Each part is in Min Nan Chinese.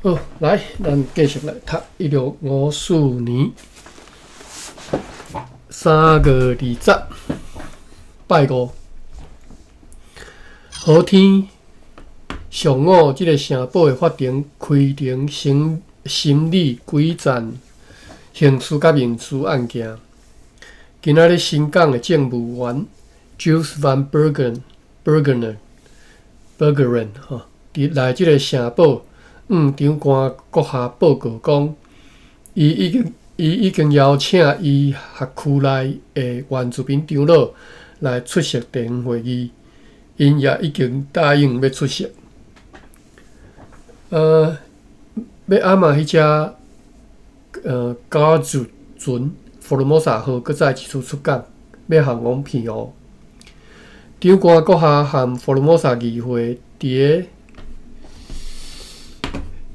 好，來，咱繼續來讀1654年3月20，拜五，好天上午，這个城堡的法庭開庭審審理幾件刑事佮民事案件。今仔日新港的政務員 Jules van Bergen Bergener Bergeren 吼，佇來這个城堡，向長官閣下報告講，伊已經伊已經邀請伊轄區內的原住民長老來出席地方會議，𪜶也已經答應欲出席。欲按怎彼隻狗船船福爾摩沙號閣再一次出港，欲予人騙哦。長官閣下和福爾摩沙議會佇个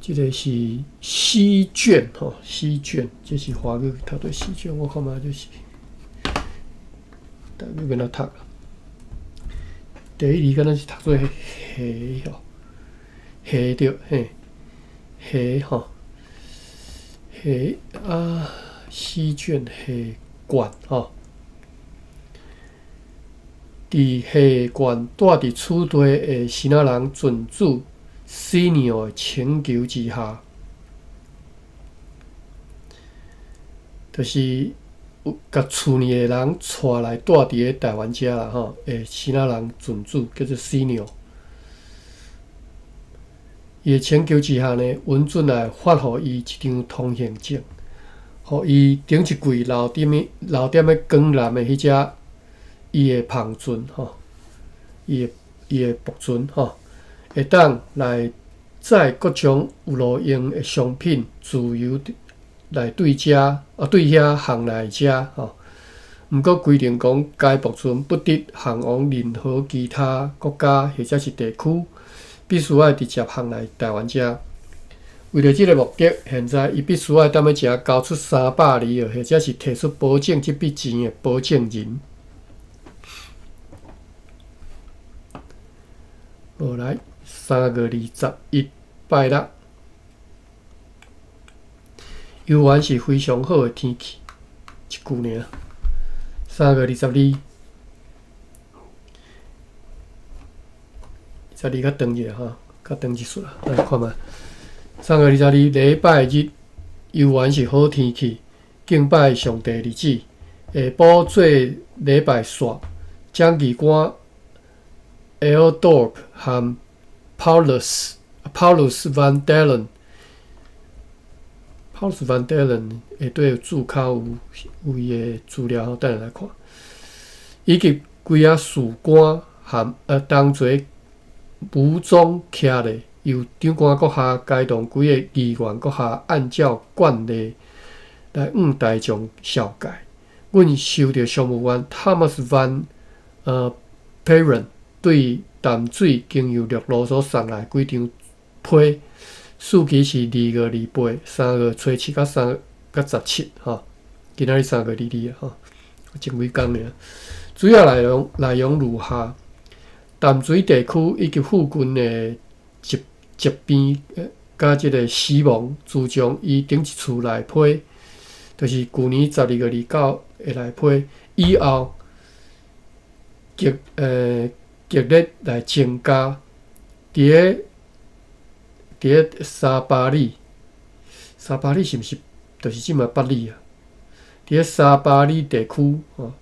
這个是西卷吼，西卷，這是華語讀做西卷，我看覓這是台語欲按怎讀？第一字敢若是讀做下吼，下對嘿，下吼，下啊，西卷下縣吼，佇下縣住佇此地的支那人船主 Senior 的請求之下，就是有共厝內的人帶來住佇咧台灣遮啦吼，的支那人船主叫做 Senior。伊的請求之下呢，允准來發予伊一張通行證，予伊頂一季留踮咧留踮咧江南的彼隻伊的帆船吼，伊的伊的木船吼，會當來載各種有路用的商品，自由來對遮啊對遐航來遮吼。毋過規定講，該木船不得航往任何其他國家或者是地區，必須愛直接航來台灣遮。為著這个目的，現在伊必須愛踮咧遮交出300里或者是提出保證這筆錢的保證人。好，來3月21，拜六，猶原是非常好的天氣，一句爾。3月22，22較長一下吼，較長一絲啦，來看覓。3月22，禮拜日，猶原是好天氣，敬拜上帝日子。下晡做禮拜煞，講義官 Eldorp 和 Paulus Paulus van Dalen Paulus van Dalen 下底有註腳有有伊的資料，等下來看。以及幾仔士官和同齊武裝徛咧，由長官閣下偕同幾個議員閣下按照慣例來向大眾紹介。阮收著商務員 Thomas van Peeren 對淡水經由陸路所送來幾張批，時期是2月28、3月初7佮3月17吼。今仔日3月22吼，前幾工爾。主要內容內容如下：淡水地區以及附近的疾疾病佮這个死亡，自從伊頂一次來批，就是舊年12月29的來批以後，極極力來增加。佇咧佇咧沙巴里，沙巴里是毋是就是這馬八里啊？佇咧沙巴里地區吼，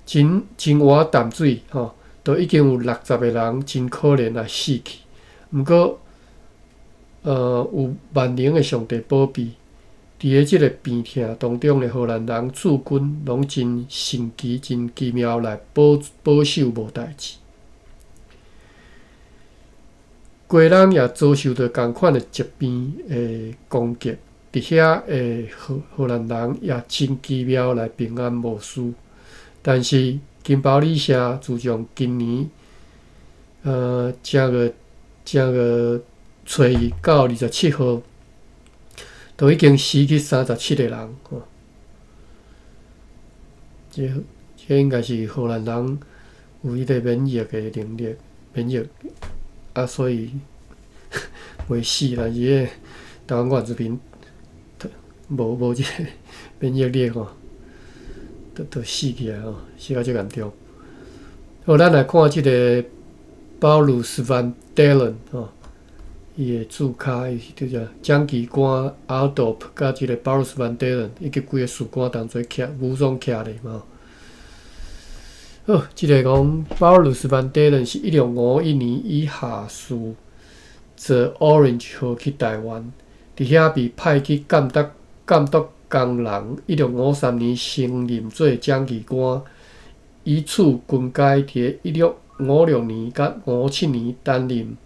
真真倚淡水吼，都已經有60個人真可憐來死去。毋過，有萬能的上帝保庇，佇咧這个病痛當中的荷蘭人駐軍攏真神奇、真奇妙來保保守無代誌。家人也遭受著仝款的疾病的攻擊，佇遐的荷荷蘭人也真奇妙來平安無事。但是金寶里社自從今年正月正月初一到27號，都已經死去37個人吼。這這應該是荷蘭人有彼個免疫的能力，免疫啊，所以袂死，但是彼个台灣原住民無無這個免疫力吼，都都死去啊吼，死甲足嚴重。好，咱來看這個保魯斯萬德倫吼，伊的註跤，伊是拄則蔣其官阿多普佮這個保魯斯萬德倫以及幾个士官同齊徛武裝徛咧嘛。好，這个講保魯斯萬德倫是1651年以下士坐 Orange 號去台灣，佇遐被派去監督監督工人。1653年升任做掌旗官，以此軍階佇1656年佮57年擔任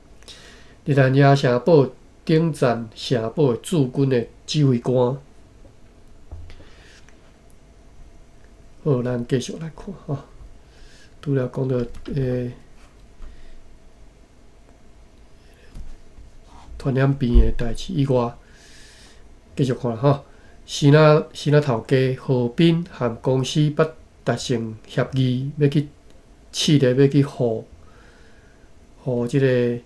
日蘭雅城堡頂層城堡的駐軍的指揮官。好，咱繼續來看吼。除了講著傳染病的代誌以外，繼續看吼。支那支那頭家何斌和公司捌達成協議，欲去試著欲去予予這个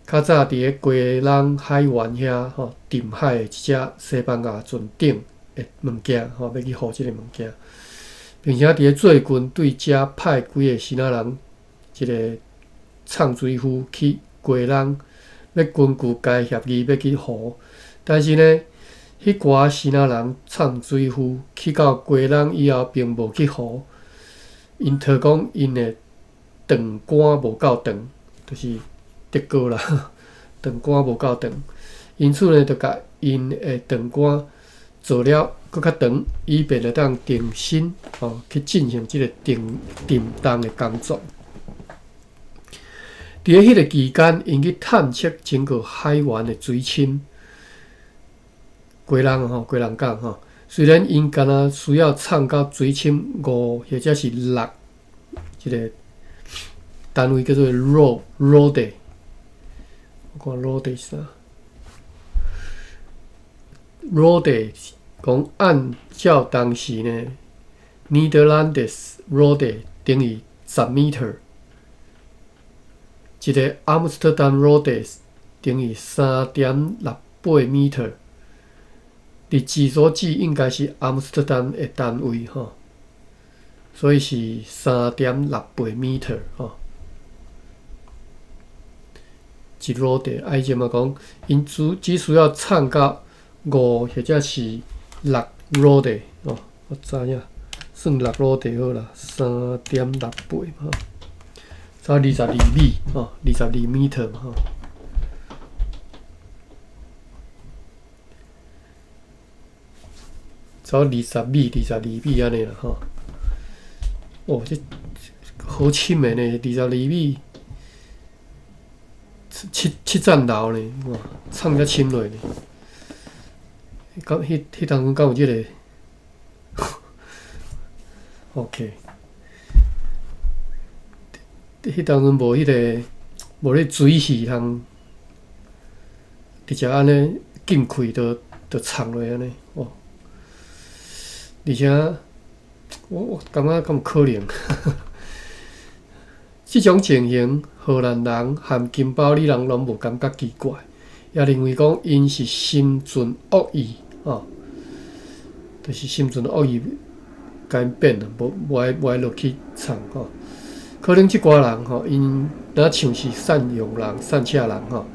較早佇咧基隆海灣遐吼沉海的一隻西班牙船頂的物件吼，欲去予這个物件，並且佇咧最近對遮派幾个支那人，一个藏水夫去基隆，欲根據該協議欲去予，但是呢，彼寡支那人藏水夫去到基隆以後，並無去予，𪜶提講𪜶的長竿無夠長，就是竹篙啦，長竿無夠長，因此呢，就共𪜶的長竿做了閣較長，以便會當重新吼去進行這个沉沉重的工作。佇咧彼个期間，𪜶去探測整個海灣的水深。基隆吼，基隆港吼，雖然𪜶敢若需要藏到水深五或者是六，這个單位叫做 rode，我看 rode 是啥？rode 講按照當時呢，Nederlandse rode 等於10 meter，一个 Amsterdam rode 等於3.68 meter。日誌所指應該是阿姆斯特丹的單位吼，所以是3.68 meter 吼。一 rode，啊，伊就嘛講，𪜶只只需要藏到五或者是六 rode 哦，我知影，算六 rode 好啦，3.68嘛，差22米吼，22 meter 嘛吼。差20米、22米按呢啦吼。哦，這好深的呢，二十二米，七七層樓呢，哇，藏遮深落呢。敢彼彼當陣敢有這个？OK，彼當陣無彼个無咧水戲通直接按呢禁開就就藏落按呢，哦。而且我我感覺敢有可能？這種情形，荷蘭人和金寶利人攏無感覺奇怪，也認為講𪜶是心存惡意，吼，就是心存惡意，共𪜶變啦，無無愛無愛落去藏吼。可能這寡人吼，𪜶若像是散用人、散赤人吼，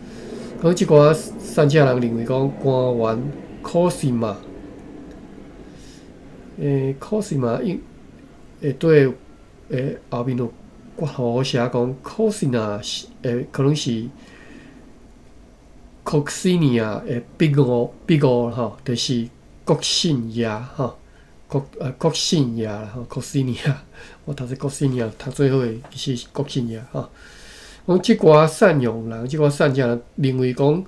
可能這寡散赤人認為講官員可信嘛？可是嘛，伊會對後面有括號寫講，可是若是可能是 Coccinia 的筆誤筆誤吼，就是國姓爺吼，國國姓爺啦吼，Coccinia，我讀做國姓爺讀做伙，其實是國姓爺吼。講這寡散用人，這寡散赤人認為講，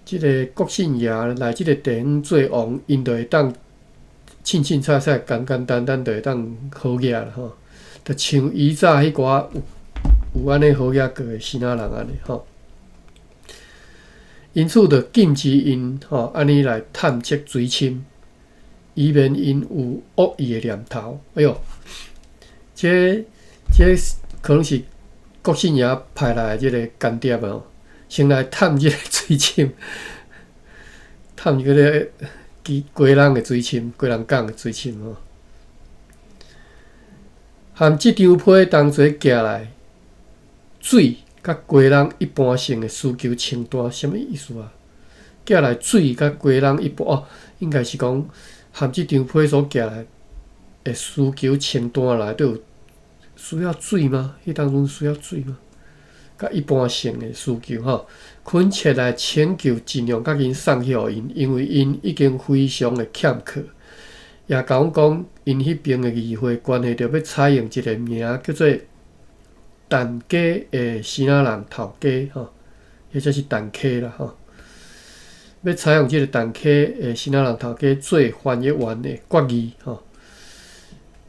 這个國姓爺來這个地方做王，𪜶就會當。凊凊彩彩、簡簡單單就會當好額啦吼，就像以早彼寡有有按呢好額過的支那人按呢吼。因此，就禁止𪜶吼按呢來探測水深，以免𪜶有惡意的念頭。哎喲，這這可能是國姓爺派來的這个間諜啊！先來探這个水深，探這个基基隆的水深，基隆港的水深吼。含這張批同齊寄來水佮基隆一般性的需求清單，啥物意思啊？寄來水佮基隆一般哦，應該是講含這張批所寄來的需求清單內底有需要水嗎？彼當陣需要水嗎？佮一般性的需求吼，懇切來請求盡量較緊送去予𪜶，因為𪜶已經非常的欠渴。也共阮講，𪜶彼爿的議會關係著欲採用一个名叫做陳家的爍爁人頭家吼，或者是陳溪啦吼，欲採用這个陳溪的爍爁人頭家做翻譯員的決議吼。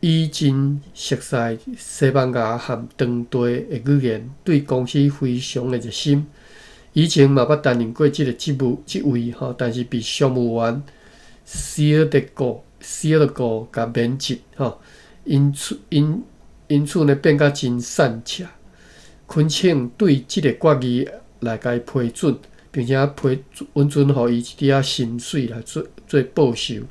伊真熟悉西班牙和當地的語言，對公司非常的熱心。以前嘛捌擔任過這个職務職位吼，但是被商務員斯德哥斯德哥共免職吼，因此因因此呢變甲真散赤。懇請對這个決議來共伊批准，並且批允准予伊一點仔薪水來做做報酬。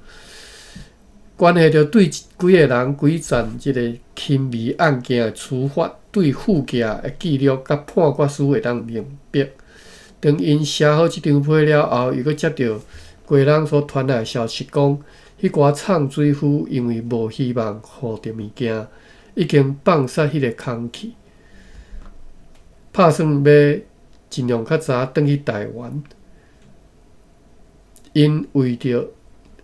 關係著對幾个人幾層這个輕微案件的處罰，對附件的記錄佮判決書會當明白。當𪜶寫好這張批了後，又閣接著基隆所傳來的消息講，彼寡藏水夫因為無希望獲著物件，已經放殺彼个空去，拍算欲盡量較早轉去台灣。𪜶為著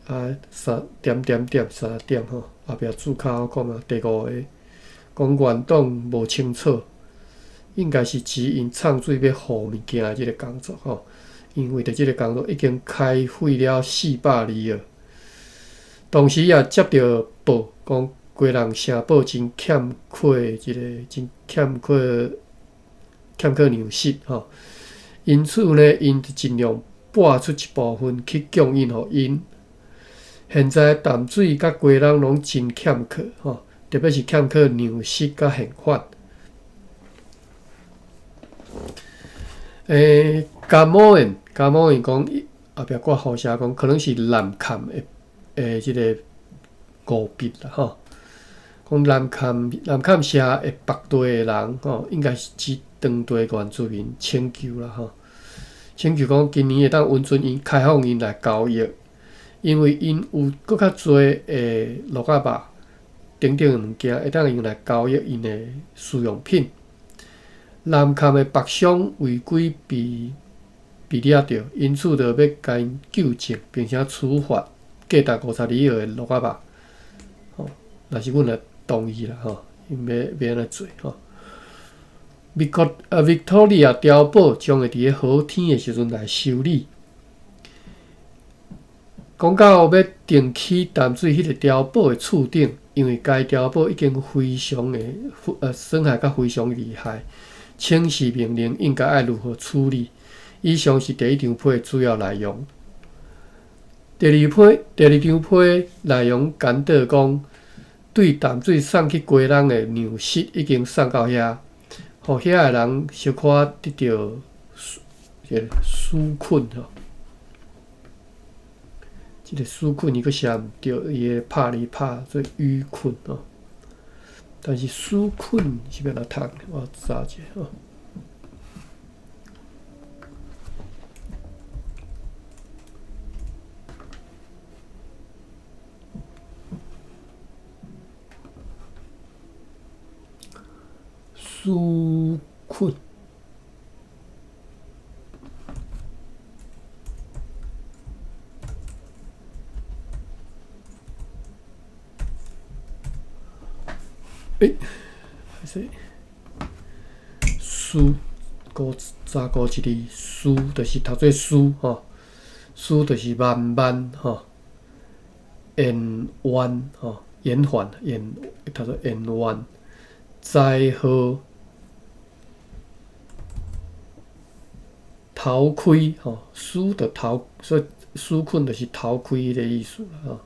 啊，三點點點三點吼，後壁註卡我講啊，第五个講原檔無清楚，應該是指𪜶藏水欲予物件的這个工作吼，因為著這个工作已經開廢了400里了。同時也接著報講，基隆城堡真欠缺這个真欠缺欠缺糧食吼，因此呢，𪜶就盡量撥出一部分去供應予𪜶。現在淡水佮基隆攏真欠缺吼，特別是欠缺糧食佮現款。加摩因，加摩因講後壁括號寫講，可能是南崁的的這个誤筆啦吼。講南崁南崁社的北地的人吼，應該是指當地原住民請求啦吼，請求講今年會當允准𪜶開放𪜶來交易。因為𪜶有閣較濟的鹿仔肉等等的物件，會當用來交易𪜶的使用品。南崁的北鄉違規被被掠著，因此就欲共𪜶糾正，並且處罰價值50里俄的鹿仔肉。吼，若是阮若同意啦，吼，𪜶欲欲按怎做吼？維克啊，維多利亞碉堡將會佇咧好天的時陣來修理。講到欲重起淡水彼个碉堡的厝頂，因為該碉堡已經非常的損害甲非常厲害，請示命令應該愛如何處理？以上是第一張批的主要內容。第二批第二張批內容簡短講，對淡水送去基隆的糧食已經送到遐，予遐的人小可得著紓困吼。這个紓困伊閣寫毋著，伊會拍字拍做瘀困吼。但是紓困是欲按怎讀？我查一下吼。紓困。欸，歹勢，紓，古早古一字，紓就是讀做輸吼，紓就是慢慢吼，延緩吼，延緩延，讀做延緩，災禍，頭開吼，紓就頭，所以紓困就是頭開彼个意思啦吼。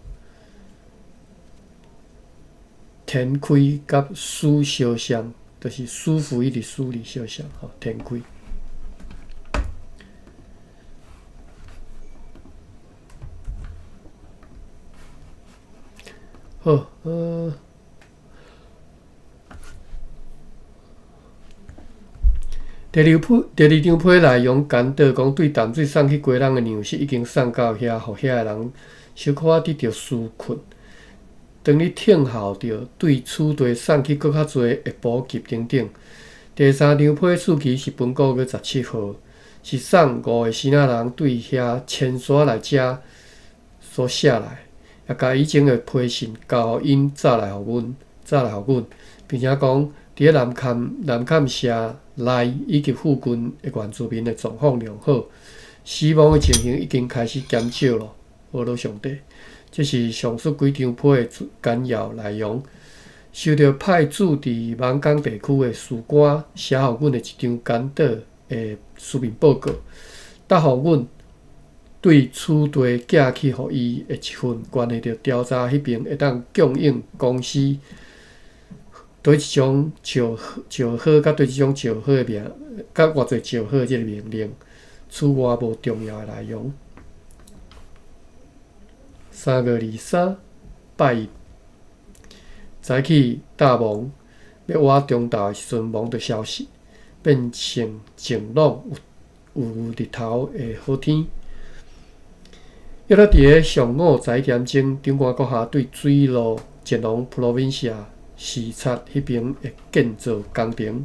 天開佮舒相像，就是舒服彼个舒字相像吼，天開。好，第二批第二張批內容簡短講，對淡水送去基隆的糧食已經送到遐，予遐的人小可仔得著紓困。當你聽候著對此地送去閣較濟的補給等等。第三張批書期是本個月17號，是送五个支那人對遐遷徙來遮所寫來，也共以前的批信交予𪜶早來予阮，早來予阮，並且講佇咧南崁社內以及附近的原住民的狀況良好，死亡的情形已經開始減少囉。呵囉上帝，這是上述幾張批的簡要內容。受著派駐佇艋舺地區的士官寫予阮的一張簡短的書面報告，答予阮對此地寄去予伊的一份關係著調查彼爿會當供應公司佗一種石石膏，佮佗一種石膏的命，佮偌濟石膏的這个命令。此外無重要的內容。3月23，拜一，早起搭魍，欲倚中晝的時陣，魍就消失，變成晴朗有有日頭的好天。約略佇咧上午11點鐘，長官閣下對水路前往 Provincia 視察彼爿的建造工程，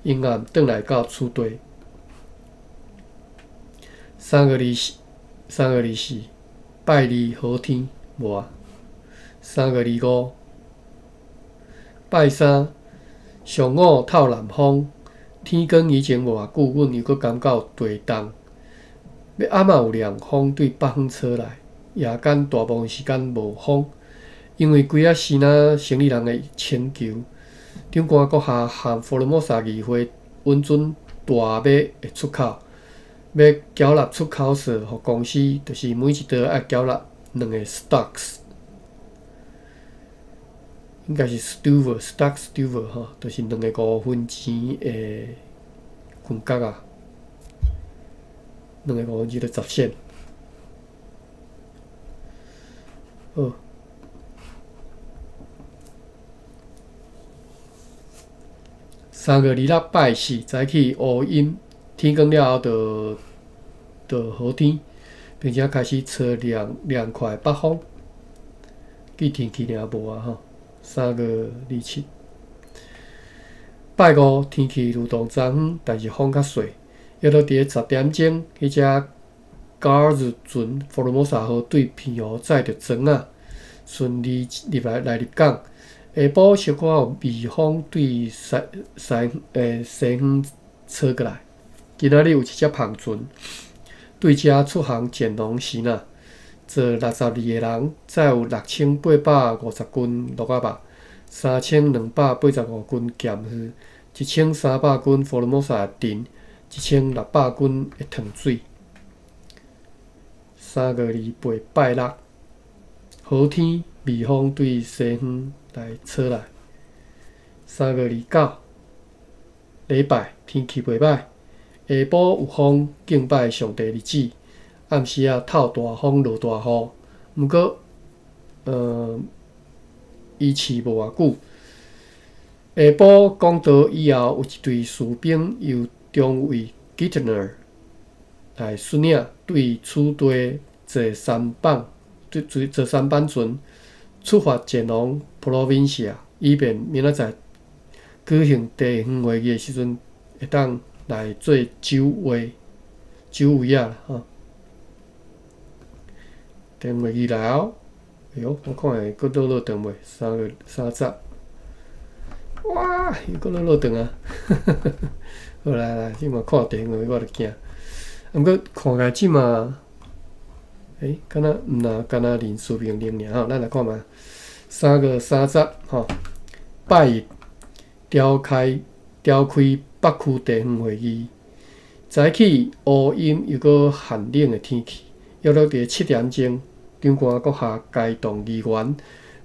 永暗轉來到此地。3月24，3月24，拜二好天，無啊。3月25，拜三，上午透南風，天光以前無偌久，阮猶閣感覺有地動。欲暗仔有涼風對北方吹來，夜間大部分時間無風。因為幾仔支那生理人的請求，長官閣下和福爾摩沙議會允准大馬的出口，欲繳納出口稅予公司，就是每一桌愛繳納兩个 stocks，應該是 stuiver stock stuiver 吼，就是兩个五分錢的分角仔，兩个五分錢就10仙。好。3月26拜四，早起烏陰，天光了後就就好天，並且開始吹涼涼快的北風。記天氣爾無啊吼。3月27，拜五天氣如同昨昏，但是風較細。約佇咧10點鐘，彼隻高爾船福爾摩沙號對澎湖載著船仔，順利入來來入港。下晡小可有微風對西西西方吹過來。今仔日有一隻帆船對遮出航前往支那，坐62個人，載有6850斤鹿仔肉、3285斤鹹魚、1300斤福爾摩沙的陳、1600斤的糖水。3月28拜六，好天，微風對西方來吹來。3月29，禮拜天氣袂䆀，下晡有風，敬拜上帝日子。暗時仔透大風，落大雨。毋過，維持無偌久。下晡講道以後，有一隊士兵由中尉 Gittner 來率領，對此地坐舢舨，對坐舢舨船出發前往 Provincia，以便明仔載舉行地方會議的時陣，會當來做指揮指揮仔吼。地方會議來後，哎喲，我看會閣落落長未？3月30，哇，又閣落落長啊！好來來，這馬看地方會議我就驚。毋過看起來這馬，敢若毋若敢若臨時命令爾吼，咱來看覓。3月30吼，拜一召開召開北區地方會議。早起烏陰又閣寒冷的天氣，約落佇7點鐘，長官閣下該黨議員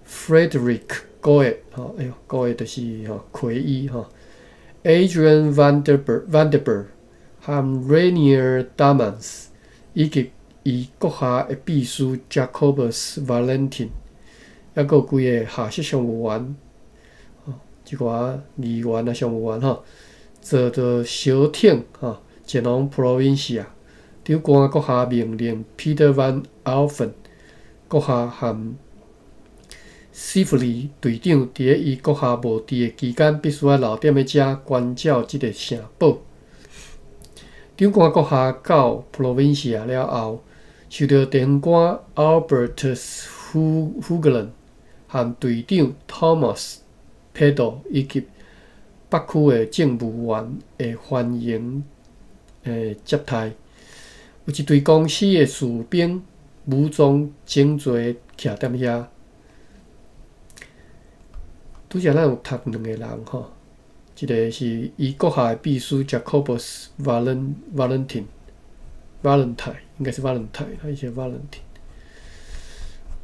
Frederick 高爾吼，哎喲，高爾就是吼奎伊吼，Adrian Vandenberg 和 Rainier Damans 以及伊閣下的秘書 Jacobus Valentin 抑閣有幾个下屬商務員，吼，一寡議員啊、商務員吼，坐著小艇吼，前往 Provincia。長官閣下命令 Peter Van Alphen 閣下和 Sivry 隊長，佇咧伊閣下無佇的期間，必須愛留踮咧遮關照這个城堡。長官閣下到 Provincia 了後，受著地方官 Albertus Hoogland 和隊長 Thomas Peto 以及北區的政務員的歡迎接待。有一隊公司的士兵武裝整齊徛踮遐。拄才咱有讀兩个人吼，一个是伊閣下的秘書 Jacobus Valentin Valentine，應該是 Valentine，伊是 Valentin。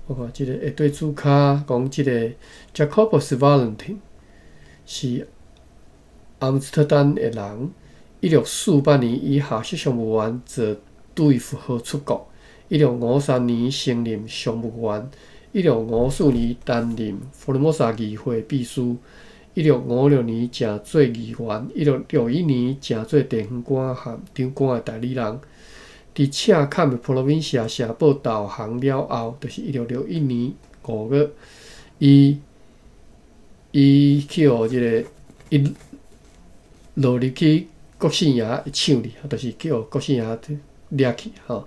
我看這个下底註跤講，這个 Jacobus Valentin 是阿姆斯特丹的人。1648年，以下屬商務員做對付號出國。1653年升任商務員。1654年擔任福爾摩沙議會秘書。1656年成做議員。1661年成做地方官和長官的代理人。佇赤崁的 Provincia 城堡投降了後，就是1661年5月，伊去予這个伊落入去國姓爺的手裡，就是去予國姓爺掠去吼。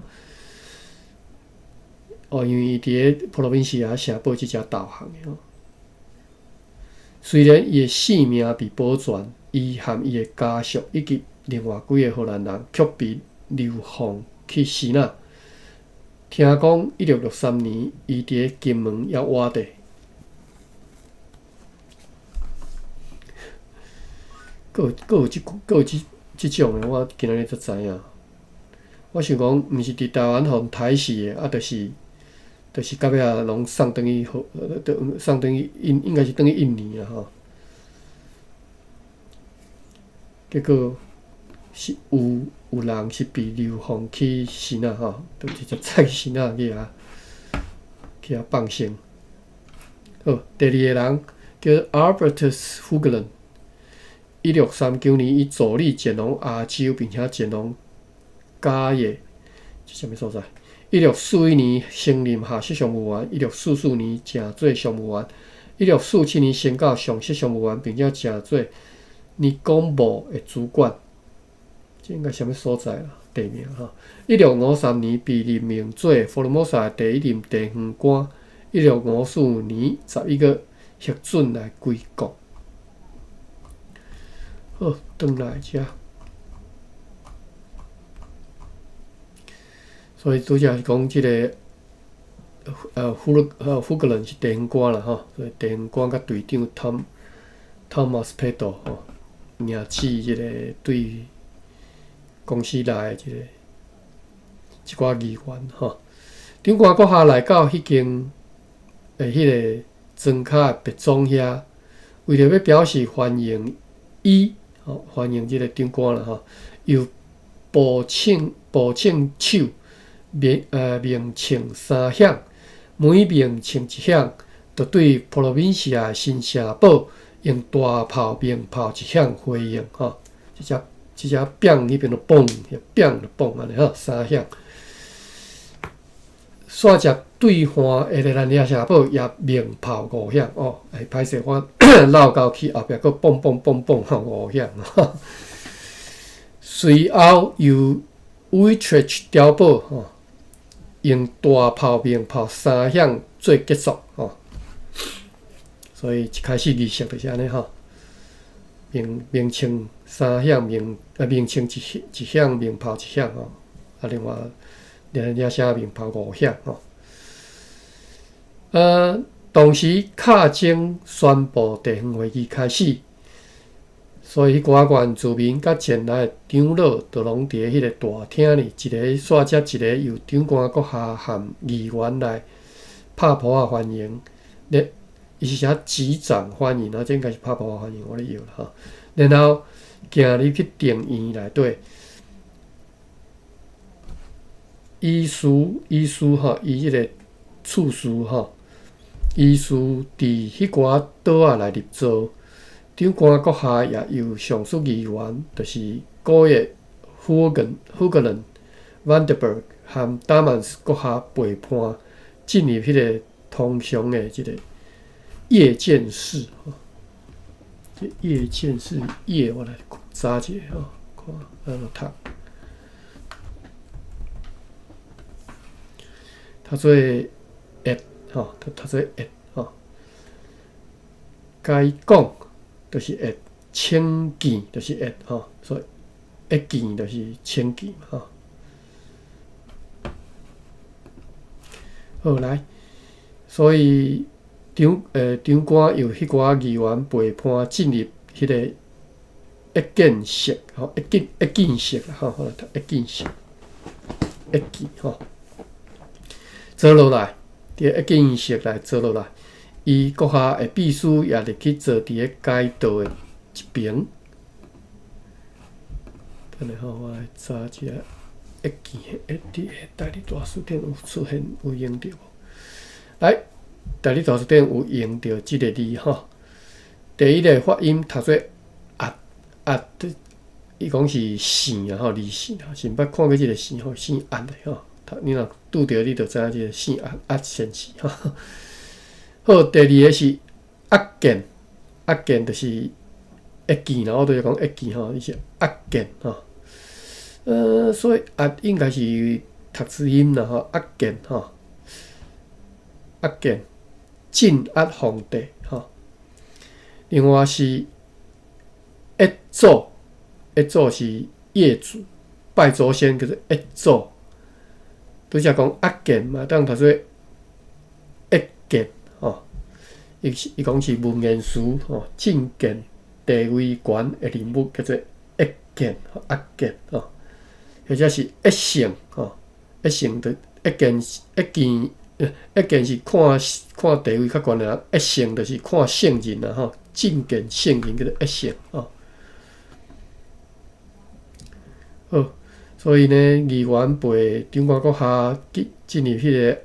哦，因為伊佇咧 Provincia 城堡這遮投降的吼。雖然伊的性命被保全，伊和伊的家屬以及另外幾个荷蘭人卻被流放去支那。聽講1663年，伊佇咧金門猶活著。閣有閣有這閣有這這種的，我今仔日才知影。我想講，毋是佇台灣予人刣死的，啊，就是到尾仔攏送轉去，送轉去印，應該是轉去印尼啦吼。結果是有人是被流放去支那吼，就直接載去支那去遐放生。好，第二个人叫 Albertus Hoogland，1639年，伊助理前往亞洲，並且前往嘉義，這啥物所在？1641年升任下屬商務員，1644年成做商務員，1647年升到上席商務員，並且成做尼貢部的主管。這應該啥物所在啦？地名吼。1653年被任命做福爾摩沙的第一任地方官。1654年11月核准來歸國。好，轉來遮。所以拄才是講這个，胡格倫是地方官啦吼，所以地方官佮隊長 Thomas Peto 吼，迎接這个對公司來的這个一寡議員吼。長官閣下來到彼間的彼个莊跤的別莊遐，為著欲表示歡迎伊，吼，歡迎這个長官啦吼，由步槍手鳴槍三響，每鳴槍一響，就對 Provincia 的新城堡用大炮鳴炮一響回應吼。這隻砰彼邊就嘣，砰就嘣按呢吼，三響。煞接對岸的蘭尼城堡也鳴炮五響哦。欸，歹勢我繞到去後壁閣嘣嘣嘣嘣吼五響。隨後由 Utrecht 碉堡吼，用大炮鳴炮三響做結束吼。所以一開始儀式就是按呢吼，鳴槍三響，鳴槍一響，鳴炮一響吼。啊，另外連連聲鳴炮五響吼。當時敲鐘宣布地方會議開始，所以彼寡原住民佮前來的長老，就攏佇彼个大廳裡，一个煞接一个由長官閣下和議員來拍噗仔歡迎。咧，伊是寫擊掌歡迎，啊，這應該是拍噗仔歡迎，我咧搖啦吼。然後行入去庭院內底，醫師醫師吼，伊彼个廚師吼，醫師佇彼寡島仔來入座，長官閣下也由上述議員，就是高葉霍格倫、Vandenberg 和達曼斯閣下陪伴進入彼个通常的這个謁見室。這謁見室謁，我來查一下吼，看按怎讀。讀做葉吼，讀做葉吼。共伊講就是葉，請見就是葉吼，所以謁見就是請見吼。好來，所以長官由彼寡議員陪伴進入彼个謁見室吼，謁見室吼，我來讀謁見室，謁見吼。坐落來，佇謁見室內坐落來，伊閣下的秘書也入去坐佇咧街道的一爿。等下吼，我來查一下謁見的佇台語大辭典有出現有用著無？來，台語大辭典有用著這个字吼。第一个發音讀做壓壓，伊講是姓啊吼，字姓啊，是毋捌看過這个姓吼，姓壓的吼。你若拄著你就知影這个姓壓壓先生吼。好，第二个是壓見，壓見就是謁見啦，我拄才講謁見吼，伊是壓見吼。所以壓應該是讀字音啦吼，壓見吼，壓見鎮壓皇帝吼。另外是謁祖，謁祖是業主拜祖先叫做謁祖。拄才講壓見嘛，當讀做謁見吼。伊講是文言詞吼，進見地位懸的人物叫做謁見壓見吼，或者是謁聖吼，謁聖就謁見謁見謁見是看看地位較懸的人，謁聖就是看聖人啦吼，進見聖人叫做謁聖吼。好，所以呢，議員陪長官閣下進入彼个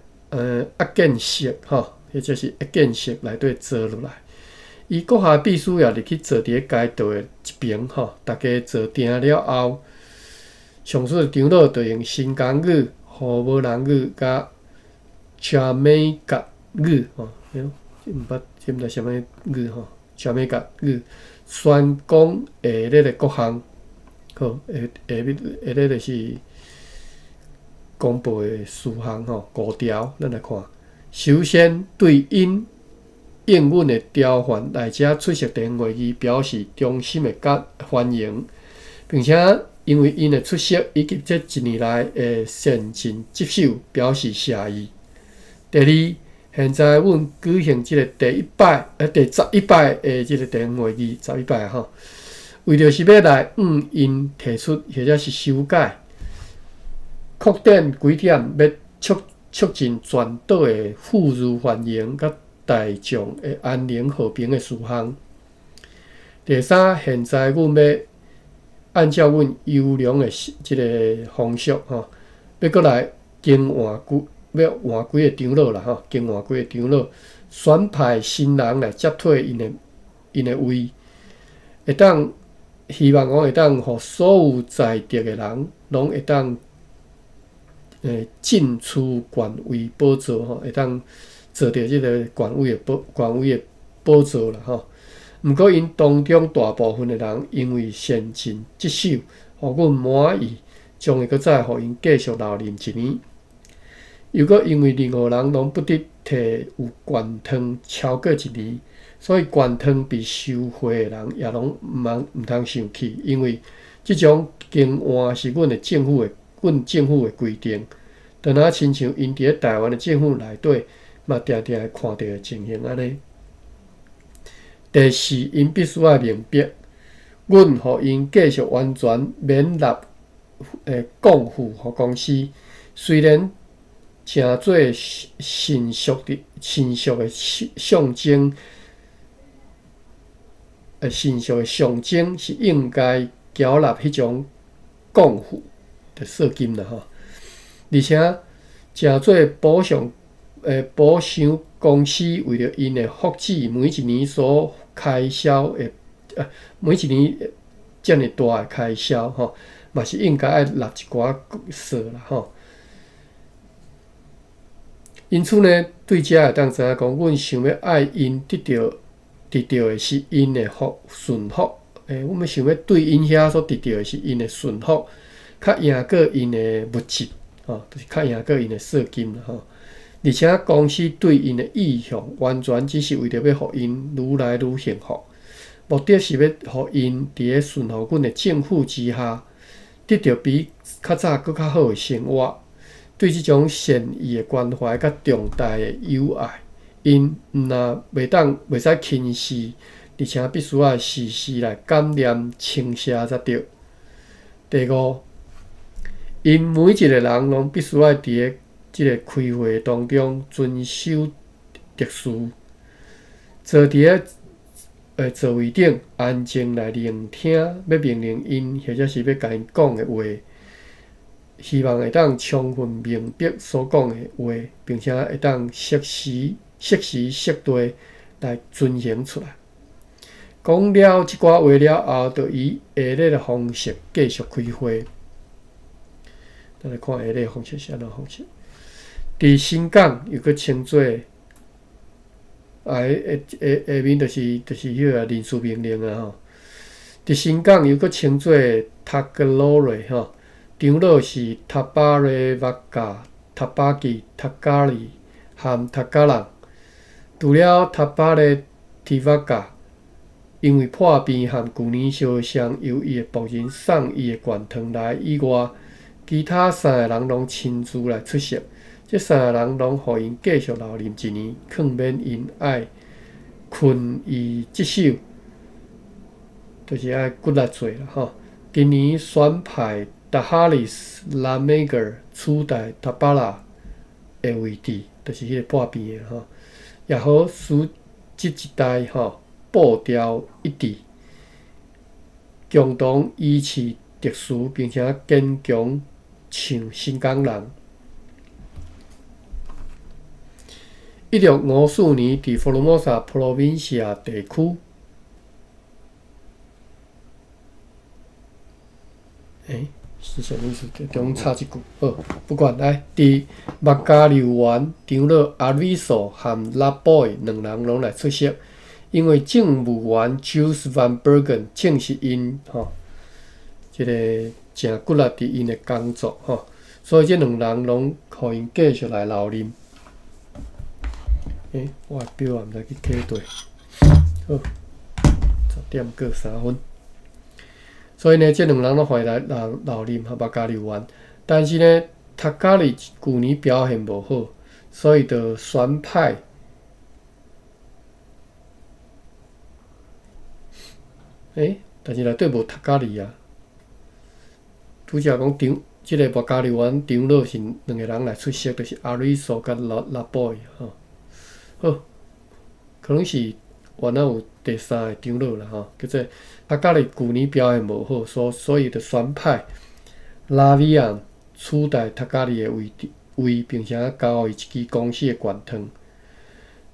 謁見室吼，或者是謁見室內底坐落來。伊閣下秘書也入去坐佇咧街道的一爿吼，逐家坐定了後，上述的長老就用新港語、胡無人語佮加美加語吼，這毋捌，這毋知啥物語吼，加美加語宣講下列的各項，好，下下列就是公布的事項吼，五條，咱來看。首先，對𪜶應允的條款來遮出席地方會議表示衷心的佮歡迎，並且因為𪜶的出席以及這一年來的善盡職守表示謝意。第二，現在阮舉行這个第一擺、第11擺的這个地方會議，十一擺吼，為著是欲來向𪜶提出或者是修改、擴展幾點，欲促進全島的富裕繁榮佮大眾的安寧和平的事項。第三，現在阮欲按照阮優良的這个風俗吼，欲閣來更換幾，欲換幾个長老啦吼，更換幾個長老，選派新人來接替𪜶的位，會當希望講會當予所有在職的人攏會當進出權位寶座吼，會當坐佇這个權威的寶座啦吼。毋過𪜶當中大部分的人，因為善盡職守，予阮滿意，將會閣再予𪜶繼續留任一年。又閣因為任何人攏不得提有懸糖超過一年，所以懸糖被收賄的人也攏毋通生氣，因為這種更換是阮政府的規定，就若親像𪜶佇咧台灣的政府內底嘛，定定會看著的情形按呢。第四，𪜶必須愛明白，阮予𪜶繼續完全免納貢賦予公司，雖然誠做神屬的象徵是應該繳納彼種貢賦的稅金啦吼，而且誠做補償公司為著𪜶的福祉，每一年所開銷的，每一年遮爾大的開銷吼，嘛是應該愛納一寡稅啦吼。因此呢，對遮會當知影講，阮想欲愛𪜶得著得著的是𪜶的福順福，阮欲想欲對𪜶遐所得著的是𪜶的順福，較贏過𪜶的物質，吼，就是較贏過𪜶的稅金啦吼。而且公司對𪜶的意向，完全只是為著欲予𪜶愈來愈幸福，目的是欲予𪜶佇咧順服阮的政府之下，得著比較早閣較好的生活。對這種善意的關懷佮重大的友愛，𪜶毋但袂當袂使輕視，而且必須愛時時來感念稱謝才對。第五，𪜶每一個人攏必須愛佇咧這个開會當中遵守秩序，坐佇咧座位頂安靜來聆聽欲命令𪜶或者是欲共𪜶講的話。希望會當充分明白所講的話，並且會當適時、適時、適地來遵行出來。講了這寡話了後，就以下列的方式繼續開會。咱來看下列方式是按怎方式。佇新港又閣稱做啊，下下下面就是彼个人事命令啊吼。佇新港又閣稱做塔格羅瑞吼。長老是塔巴雷瓦加、塔巴基、塔加里和塔加人。除了塔巴雷提瓦加，因為破病和舊年燒傷，由伊的僕人送伊的灌湯來以外，其他三个人攏親自來出席。這三个人攏予𪜶繼續留任一年，勸勉𪜶愛勤於職守，就是愛骨力做啦吼。今年選派達哈里斯拉梅格取代塔巴拉的位置，就是彼個破病的吼，也好使這一代吼步調一致，共同維持秩序，並且堅強像新港人。1654年，佇福爾摩沙普羅文西亞地區。欸是啥物意思？中插一句，好，不管來，佇麥加柳園長老阿瑞索和拉布的兩人攏來出席，因為政務員 Jules Van Bergen 正是𪜶吼，這個誠骨力佇𪜶的工作吼，所以這兩人攏予𪜶繼續來留任。欸，我的錶也毋知去佗佗，好，10點過3分。所以呢，這兩人攏予伊來留留任和麥加柳園，但是呢，塔加里舊年表現無好，所以就選派。欸，但是內底無塔加里啊。拄才講長，這个麥加柳園長老是兩个人來出席，就是阿瑞索佮拉拉布吼。好，可能是原來有第三个長老啦吼，叫做塔加里舊年表現無好，所以就選派拉維昂取代塔加里的位置位，並且交予伊一支公司的灌湯。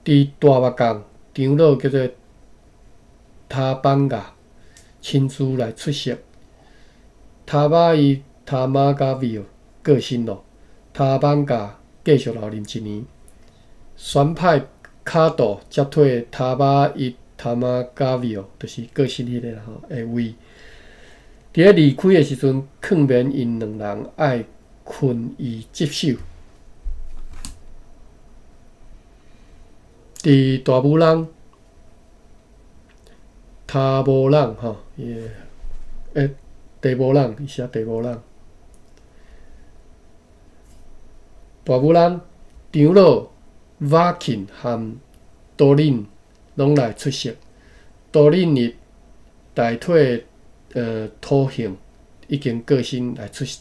佇大目港長老叫做塔邦亞親自來出席。塔巴伊塔馬加維爾過身咯，塔邦亞繼續留任一年。選派卡杜接替塔巴伊塔馬加維爾，就是過身彼个啦吼的位。佇咧離開的時陣，勸勉𪜶兩人愛勤於職守。佇大武朗、塔無朗吼，伊个欸，地無朗，伊寫地無朗。大武朗長老瓦欽和多林攏來出席。多林日代替土行已經過身來出席，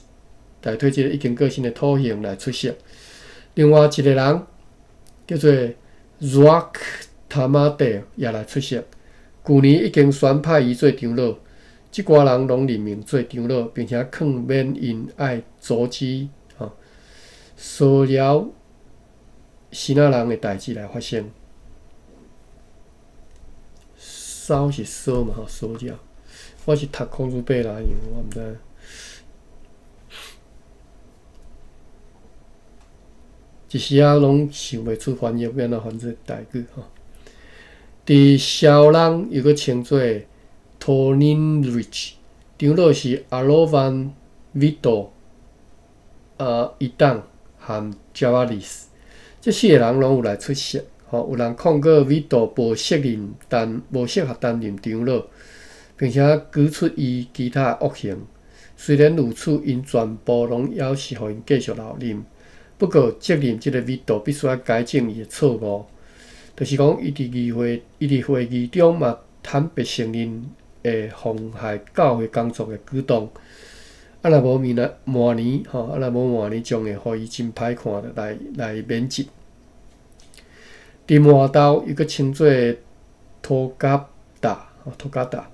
代替這个已經過身的土行來出席。另外一个人叫做 Rock 塔馬蒂也來出席。舊年已經選派伊做長老，這寡人攏任命做長老，並且勸勉𪜶愛阻止吼騷擾支那人的代誌來發生。騷是騷嘛吼，騷鳥。我是讀孔子伯啦，因為我毋知。一時仔攏想袂出翻譯，欲按怎翻做台語吼。佇蕭人又閣稱做 Toninrich，長老是阿羅萬維多、伊當含 Javaris，這四個人攏有來出席。吼，有人控告維多無適任擔，無適合擔任長老，並且舉出伊其他惡行。雖然如此，𪜶全部攏猶是予𪜶繼續留任。不過，責任這个維多必須愛改正伊的錯誤，就是講，伊佇議會，伊佇會議中嘛坦白承認會妨害教會工作的舉動。啊，若無明仔明年，吼，啊，若無明年將會予伊真歹看，來來免職。佇麻豆又閣稱做托加達，吼，托加達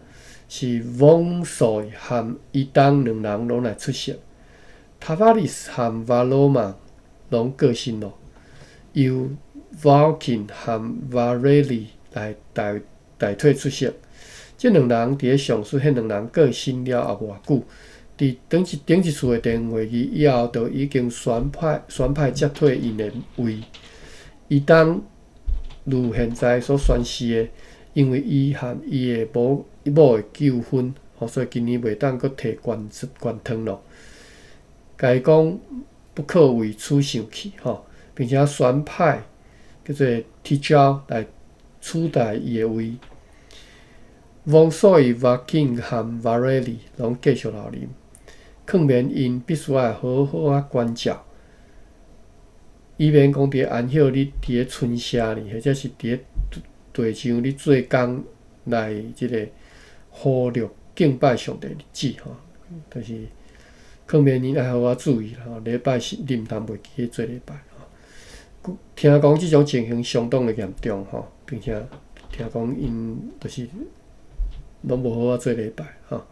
是王帥和伊東兩人攏來出席。塔瓦里斯和瓦羅瑪攏過身咯，由瓦金和瓦瑞利來代代替出席。這兩人佇咧上述彼兩人過身了後無偌久，佇頂一頂一次的電話會議以後，就已經選派選派接替𪜶的位。伊當如現在所宣示的，因為伊和伊的某某的糾紛，所以今年袂當閣提懸懸湯咯。共伊講不可為此生氣，吼，並且選派叫做鐵鳥來取代伊的位。王所以瓦金和瓦瑞利攏繼續留任，勸勉𪜶必須愛好好仔關照，以免講佇安息日佇咧村社裡，或者是佇咧地上咧做工來這个忽略敬拜上帝日子，吼，就是勸勉𪜶愛好好注意啦，禮拜四你毋通袂記得做禮拜，吼。聽講這種情形相當的嚴重，吼，並且聽講𪜶就是攏無好好做禮拜，吼。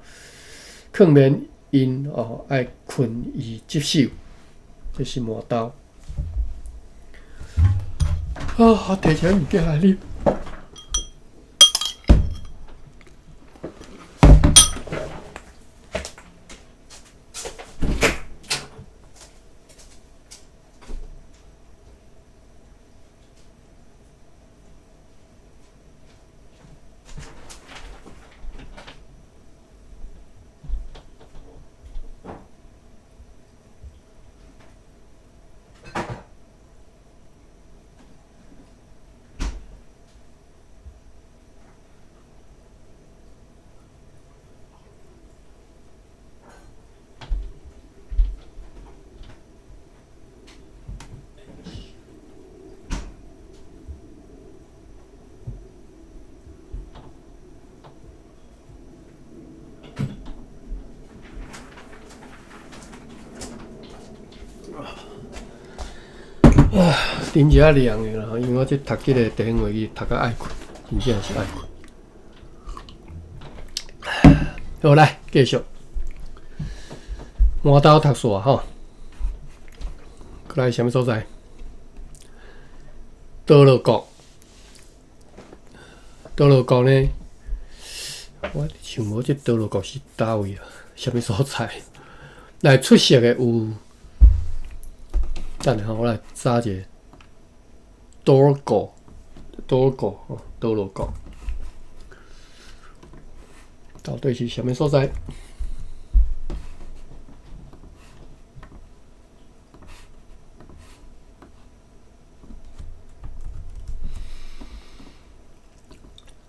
勸勉𪜶哦，愛勤於職守，這是麻豆。啊，我提一个物件來啉。啊，啉一下涼的啦，因為我這讀這个電話會議讀甲愛睏，真正是愛睏。好，來繼續。麻豆讀煞吼，閣來啥物所在？多樂國，多樂國呢？我想無這多樂國是佗位啊？啥物所在？來出席的有，等下吼，我來查一下。多國，多國吼，多樂國，到底是啥物所在？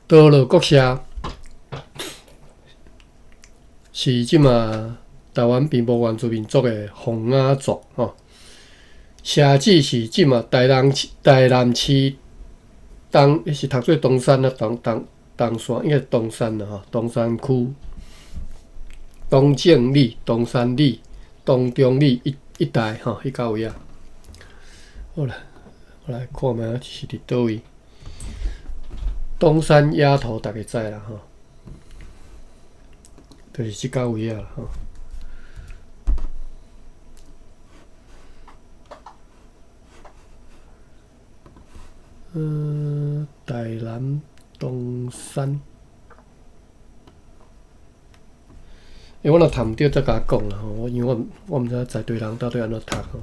多樂國社是這馬台灣平埔原住民族的洪雅族吼，社址是這馬台南市台南市東，是讀做東山啊，東東東山應該是東山啦吼，東山區東正里、東山里、東中里一一帶吼，彼到位啊。好啦，我來看覓是佇佗位。東山鴨頭，逐家知啦吼，就是這到位啊吼。台南東山。欸，我若讀毋著再共我講啦吼，我因為我毋知影在地人到底按怎讀吼。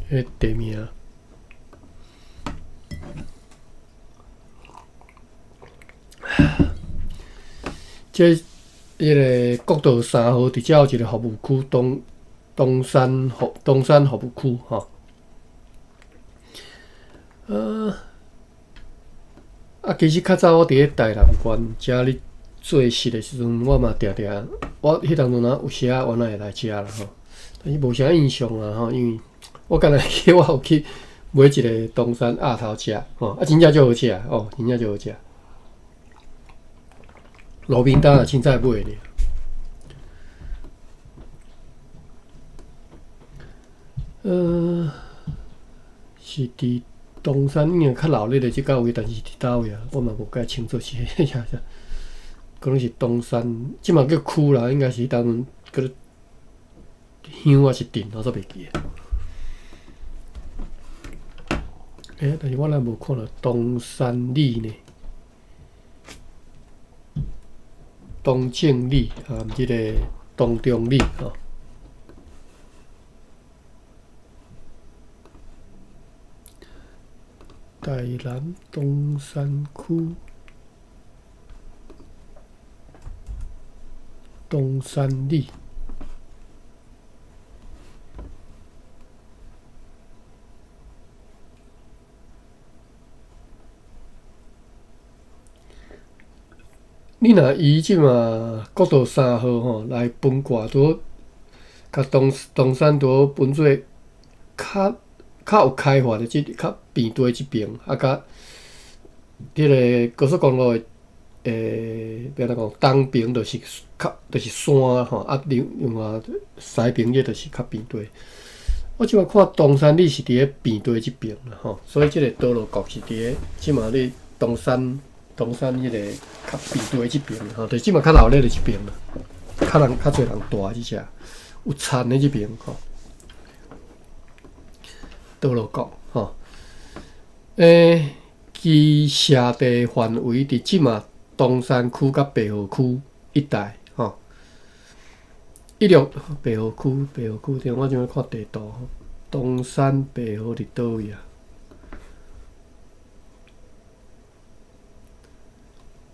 彼地名。這彼个國道3號佇遮有一個服務區，東山服務區吼。啊，其實較早我佇咧台南縣遮咧做事的時陣，我嘛定定，我彼當陣啊有時仔原來會來遮啦吼，但是無啥印象啊吼，因為我敢若記我有去買一个東山鴨頭食吼，啊真正足好食哦，真正足好食。路邊攤也凊彩買爾。是佇東山應該較鬧熱的這個位，但是佇佗位啊？我嘛無介清楚是啥啥，可能是東山，這嘛叫區啦，應該是當陣叫做鄉抑是鎮，我煞袂記得。欸，但是我若無看著東山里呢？東正里啊，這个東中里吼。台南東山區東山里。你若以這馬國道3號吼來分割，拄好共東山拄好分做較有開發的這較平地這邊，啊，佮彼个高速公路的欲按怎講，東邊就是較就是山吼，啊，另外西邊這就是較平地。我這馬看東山里是佇咧平地這邊啦吼，所以這个多樂國是佇咧這馬咧東山。東山彼个較平地這邊吼，就是這馬較鬧熱的這邊啦，較人較濟人住這只有田的這邊吼。多樂國吼，其轄地範圍佇這馬東山區佮白河區一帶吼。16白河區，白河區，等我這馬看地圖，東山白河佇佗位啊？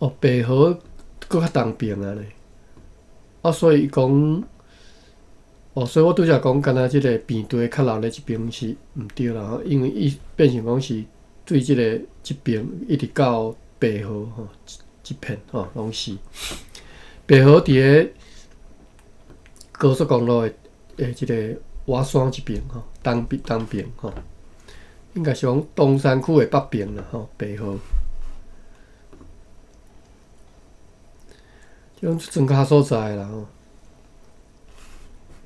哦，白河閣較東邊啊咧，啊，所以伊講，哦，所以我拄才講，敢若這个平地較鬧熱這邊是毋對啦吼，因為伊變成講是對這个這邊一直到白河吼，這片吼攏是白河佇咧高速公路的這个瓦山這邊吼，東邊吼，應該是講東山區的北邊啦吼，白河。這種莊腳所在啦吼，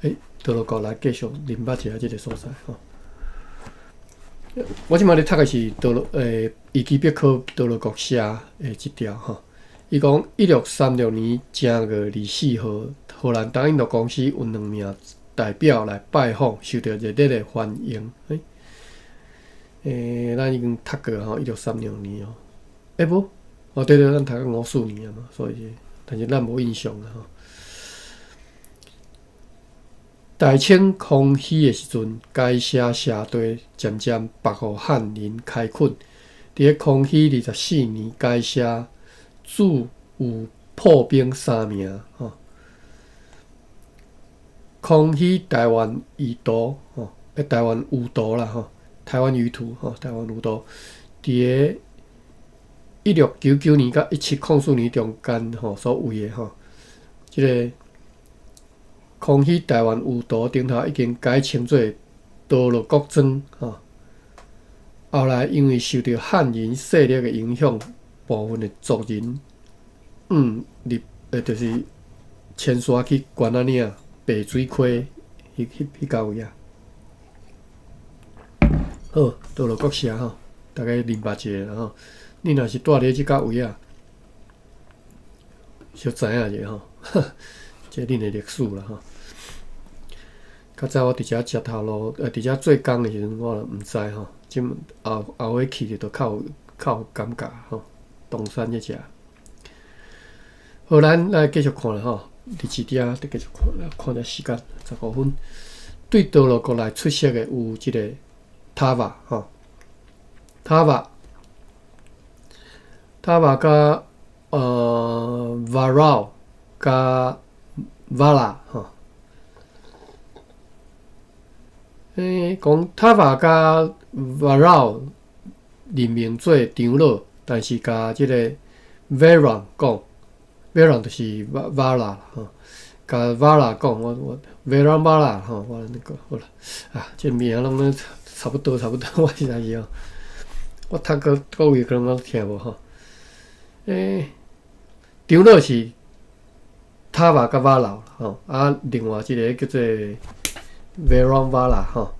欸，多樂國來繼續認捌一下這个所在吼。我這馬咧讀的是多樂維基百科多樂國社的這條吼。伊講1636年正月24號，荷蘭東印度公司有兩名代表來拜訪，受到熱烈的歡迎。欸，咱已經讀過吼，1636年哦。欸無，哦對對，咱讀到54年啊嘛，所以。但是咱無印象啦吼。大清康熙的時陣，該社社地漸漸撥予漢人開墾。佇咧康熙24年，該社駐有破兵三名吼。康熙台灣輿圖吼，台灣輿圖啦吼，台灣輿圖吼，台灣輿圖佇咧1699年佮1704年中間吼所畫的吼，這个康熙台灣輿圖頂頭已經改稱做多樂國莊吼。後來因為受著漢人勢力的影響，部分的族人入，就是遷徙去關仔嶺、白水溪彼彼位啊。好，多樂國社吼，大家認捌一下啦吼。你若是蹛佇這角位啊，小知影一下吼，這恁的歷史啦吼。較早我佇遮食頭路，佇遮做工的時陣，我毋知吼，這後後尾去著較有感覺吼。東山這遮，好，咱來繼續看啦吼。佇這遮繼續看，來看下時間，15分。對多羅國來出席的有這个塔瓦吼，塔瓦，塔瓦佮瓦繞佮瓦拉吼。講塔瓦佮瓦繞任命做長老，但是共這个 Veron 講，Veron 就是瓦瓦拉吼，共瓦拉講，我 Veron 瓦拉吼，我那個好啦，啊，這名攏差不多差不多，我實在是哦，我讀過國語可能攏聽無吼。長老是塔瓦佮瓦老吼，啊，另外一个叫做 Veron 瓦拉吼。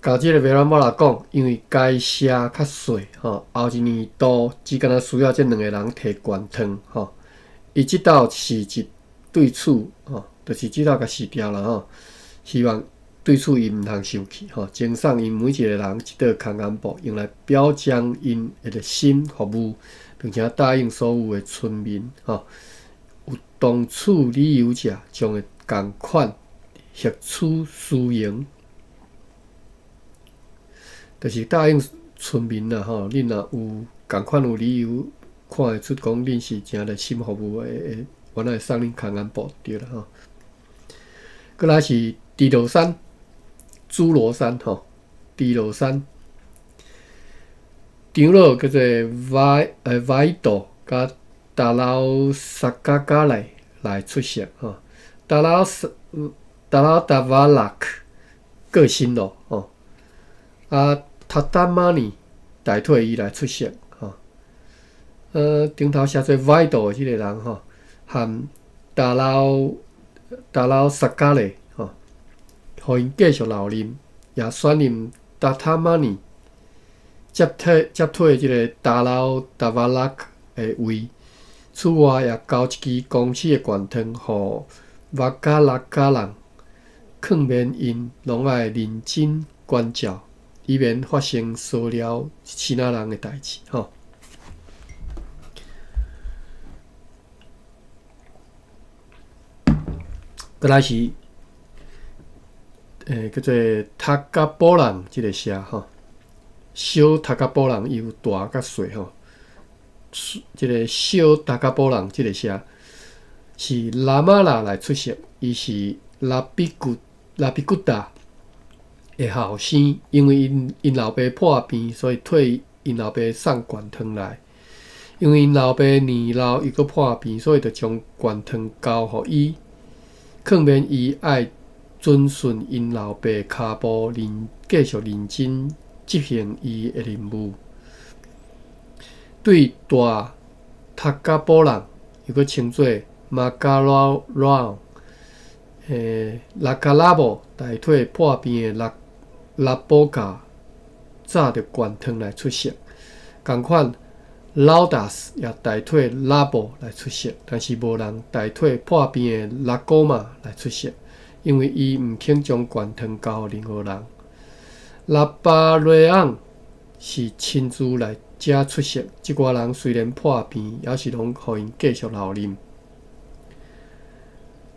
共這个 Veron 瓦拉講，因為該社較細吼，後一年度只敢若需要這兩个人提懸糖吼。伊這道是一對此吼，就是這道共辭掉啦吼。希望對此伊毋通生氣吼，贈送𪜶每一个人一道空絚布，用來表彰𪜶的熱心服務，並且答應所有的村民吼，有當處理由者將會仝款獲取殊榮。就是答應村民啦吼，恁若有仝款有理由看會出講恁是誠熱心服務的，阮會送恁空絚布對啦吼。閣來是豬羅山，豬羅山吼，豬羅山長老叫做瓦多佮達老薩加加來出席吼，達老達瓦拉克過身咯吼，啊。塔達瑪尼代替伊來出席吼，頂頭寫做瓦多的這个人吼，和達老薩加勒吼，予𪜶繼續留任，也選任達塔瑪尼接替這个達老達瓦拉克的位。此外，也交一支公司的懸糖予瓦加拉加人，勸勉𪜶攏愛認真關照，以免發生騷擾囡仔人的代誌吼。閣來是，叫做塔加波人這个社吼，小塔加波人伊有大佮細吼。這个小塔加波人這个社是拉瑪拉來出席，伊是拉比古達的後生，因為𪜶老爸破病，所以替𪜶老爸送懸糖來。因為𪜶老爸年老又閣破病，所以就將懸糖交予伊，勸勉伊愛遵循𪜶老爸跤步，繼續認真執行伊的任務。對大塔加波人，又閣稱做馬加拉拉，拉卡拉布代替破病的拉波卡，紮著懸糖來出席。仝款老達斯也代替拉布來出席，但是無人代替破病的拉古瑪來出席，因為伊毋肯將懸糖交予任何人。拉巴瑞昂是親自來遮出席，這寡人雖然破病，猶是攏予𪜶繼續留任。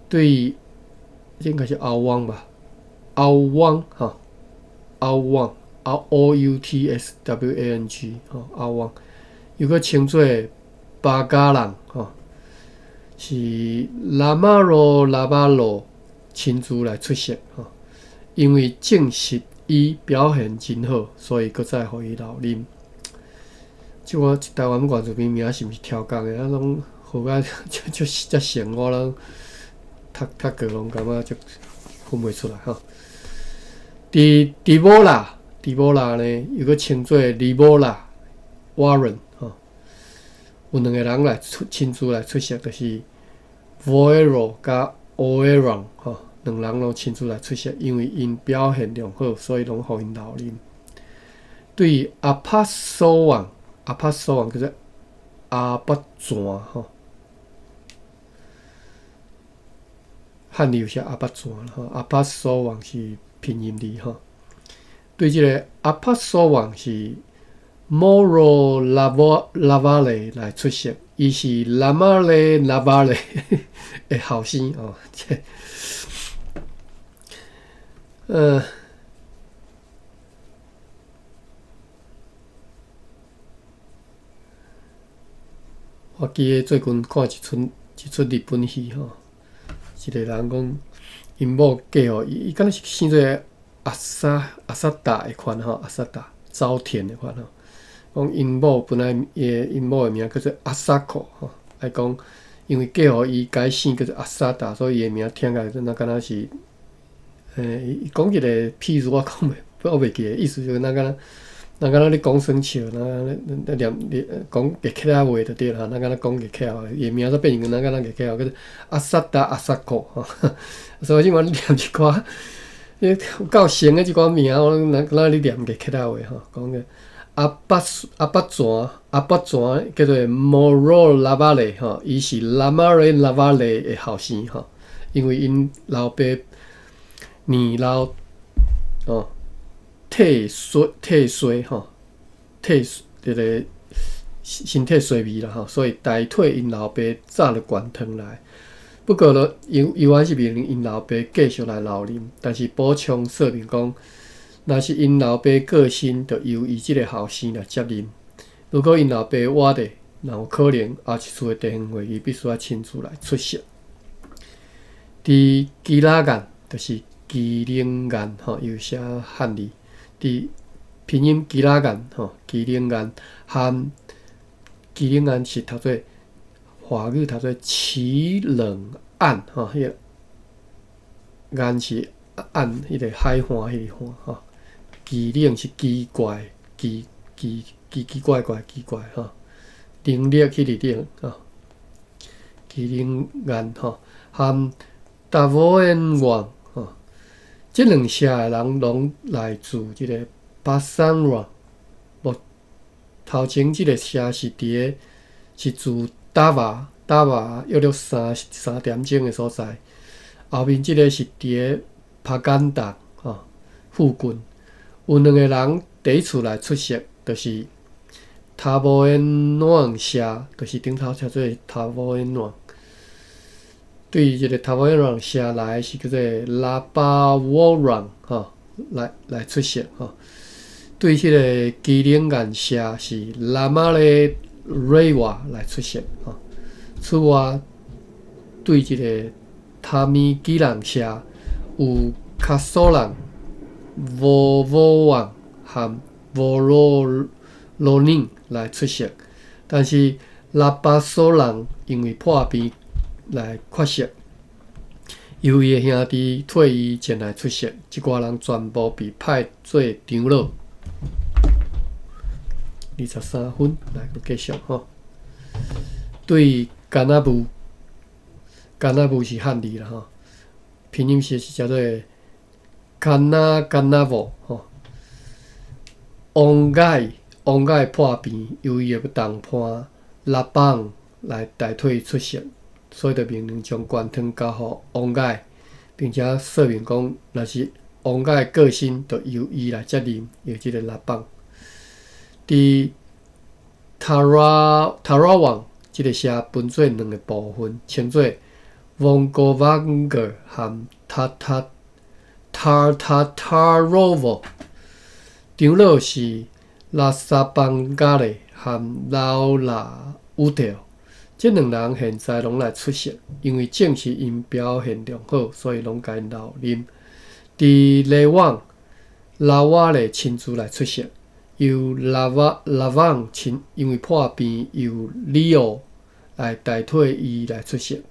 對，這應該是歐汪吧？歐汪吼，歐汪，O U T S W A N G 吼，歐汪，又閣稱做巴加人吼，是拉馬羅拉巴羅親自來出席吼，因為證實伊表現真好，所以閣再予伊留任。這我台灣原住民名是毋是超工的？啊，攏號甲足足成，我攏讀過攏感覺足分袂出來吼。佇波拉，佇波拉呢，又閣稱做利波拉瓦倫吼，有兩个人來親自來出席，就是 Voero 佮 Oeron 吼，兩人攏親自來出席，因為𪜶表現良好，所以攏予𪜶留任。對阿帕索旺，阿帕索旺叫做阿巴泉吼，漢字有寫阿巴泉吼，阿巴蘇旺是拼音字吼。對這个阿帕蘇旺是 Moro Lavale 來出席，伊是 Lamare Lavale 的後生哦。這我記得最近看一齣日本戲吼，一个人講𪜶某嫁予伊，伊敢若是生做阿薩阿薩達的款吼，阿薩達早田的款吼。講𪜶某本來伊的𪜶某的名叫做阿薩克吼，愛講因為嫁予伊改姓叫做阿薩達，所以伊的名聽起來就若敢若是，伊講一個譬如我講袂，我袂記得，意思就是若敢若若敢若咧講耍笑，若咧咧念咧講月客仔話就對啦，若敢若講月客話，伊的名都變成若敢若月客話，叫做阿薩達阿薩克吼。所以這擺念一寡，有夠長的這寡名，我若敢若咧念月客仔話吼，講個阿巴阿巴泉阿巴泉叫做 Moro Lavale 吼，伊是 Lamare Lavale 的後生吼，因為𪜶老爸年老哦。體衰體衰吼，體這个身體衰微啦吼，所以代替𪜶老爸早就懸湯來。不過呢，猶原是命令𪜶老爸繼續來留任，但是補充說明講，若是𪜶老爸過身，就由伊這个後生來接任。如果𪜶老爸活著，若有可能後一次的地方會議必須愛親自來出席。佇基拉縣，就是基隆縣吼，有寫漢字。佇拼音基拉縣吼，基隆縣含基隆縣是讀做華語讀做奇冷岸吼，彼个岸是岸，彼个海岸彼个岸吼。奇冷是奇怪，奇奇奇奇怪怪奇怪吼，冷熱彼个冷吼，奇冷岸吼，含達摩恩王。這兩社的人攏來自這个巴桑羅。無頭前這个社是佇个是自達瓦達瓦約略3點鐘的所在，後面這个是佇个帕干達吼附近。有兩个人第一次來出席，就是塔波恩暖社，就是頂頭寫做塔波恩暖。對這个塔波恩社來是叫做拉巴沃朗吼，來出席吼。對彼个基隆縣社是拉馬雷瑞瓦來出席吼。此外，對這个塔米基隆社有卡索朗、沃沃旺和沃羅羅寧來出席，但是拉巴索朗因為破病來缺席，由伊的兄弟替伊前來出席，這寡人全部被派做長老。23分，來閣繼續吼。對甘那布，甘那布是漢字啦吼，拼音是叫做甘那甘那布吼。王蓋王蓋破病，由伊的同伴拉邦來代替出席。所以就命令將懸湯交予王蓋，並且說明講，若是王蓋過身，就由伊來接任，由這个拉邦。佇塔拉塔拉旺這个社分做兩个部分，稱做翁哥瓦格和塔塔塔塔塔羅沃。長老是拉薩邦加勒和勞拉烏特。這兩人現在攏來出席，因為證實𪜶表現良好，所以攏共𪜶留任。佇雷旺拉瓦勒親自來出席，由拉瓦拉旺親因為破病，由里奧來代替伊來出席。